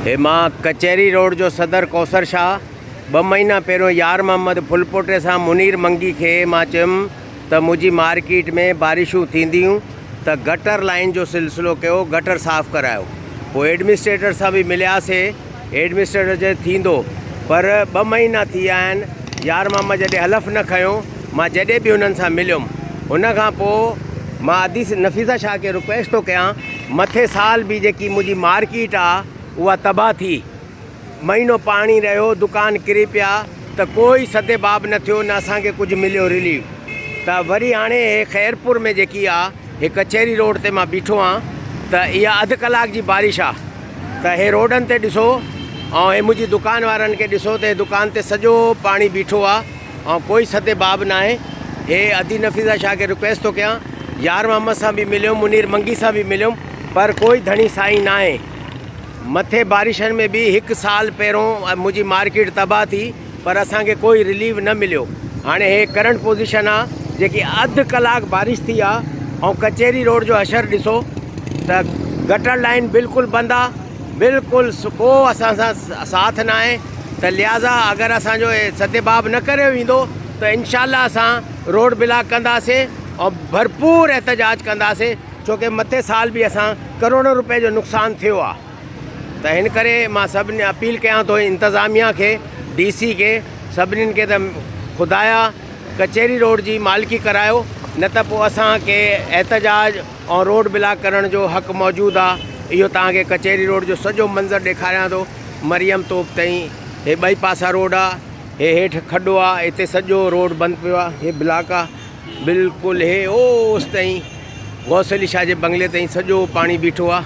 هي مان ڪچهري روڊ جو صدر ڪوثر شاهه ٻه مهينا پهريون يار محمد ڦلپوٽي سان منير منگي کي مان چيم ته منهنجي مارڪيٽ ۾ بارشون ٿينديون ته گٽر لائين جو سلسلو ڪيو گٽر صاف ڪرايو پوء ايڊمنسٽريٽر سان به ملياسي ايڊمنسٽريٽر چيو ٿيندو پر ٻه مهينا ٿي ويا آهن يار محمد جڏهن حلف نه کنيو مان جڏهن به انهن سان مليم ان کان پوء مان ادي نفيسه شاهه کي رڪويسٽ ٿو ڪيان مٿي سال به جيڪي منهنجي مارڪيٽ آ اها تباهه ٿي. مهينو پاڻي رهيو، دڪان ڪري پيا ته ڪوئي سد باب نه ٿيو نه اسان کي ڪجهه مليو رليف. ته وري هاڻي هي خيرپور ۾ جيڪي آ هي ڪچهري روڊ تي مان بيٺو آن ته اها اڌ ڪلاڪ جي بارش آ ته هي روڊن تي ڏسو ۽ هي منهنجي دڪان وارن کي ڏسو ته هي دڪان تي سڄو پاڻي بيٺو آ. ۽ ڪوئي سد باب ناهي. هي ادي نفيسه شاهه کي رڪويسٽ ٿو ڪيان يار محمد سان به مليم منير منگي سان به مليم پر ڪوئي ڌڻي سائين ناهي. مٿي بارشن ۾ به هڪ سال پهريون منهنجي مارڪيٽ تباهه ٿي پر اسان کي ڪوئي رليف نه مليو. هاڻي هي ڪرنٽ پوزيشن آ جيڪي اڌ ڪلاڪ بارش ٿي آ ۽ ڪچهري روڊ جو حشر ڏسو ته گٽر لائين بلڪل بند آ بلڪل ڪو اسان سان ساٿ ناهي ته لهٰذا اگر اسان جو سد باب نه ڪريو ويندو ته انشاء الله اسان روڊ بلاڪ ڪنداسين ۽ ڀرپور احتجاج ڪنداسين ڇو ڪي مٿي سال به اسان ڪروڙين روپين جو نقصان ٿيو آ ته هن ڪري مان سڀني اپيل ڪيان ٿو انتظاميا کي ڊي سي کي سڀنين کي ته خدايا ڪچهري روڊ جي مالڪي ڪرايو نه ته پوء اسان کي احتجاج ۽ روڊ بلاڪ ڪرڻ جو حق موجود آ اهو توهان کي ڪچهري روڊ جو سڄو منظر ڏيکاريان ٿو مريم توپ تائين هي ٻئي پاسا روڊ آ هي هيٺ کڏو آ هتي سڄو روڊ بند پيو آ هي بلاڪ آ بلڪل هي اوس تائين غوث علي شاهه جي بنگلي تائين سڄو پاڻي بيٺو آ.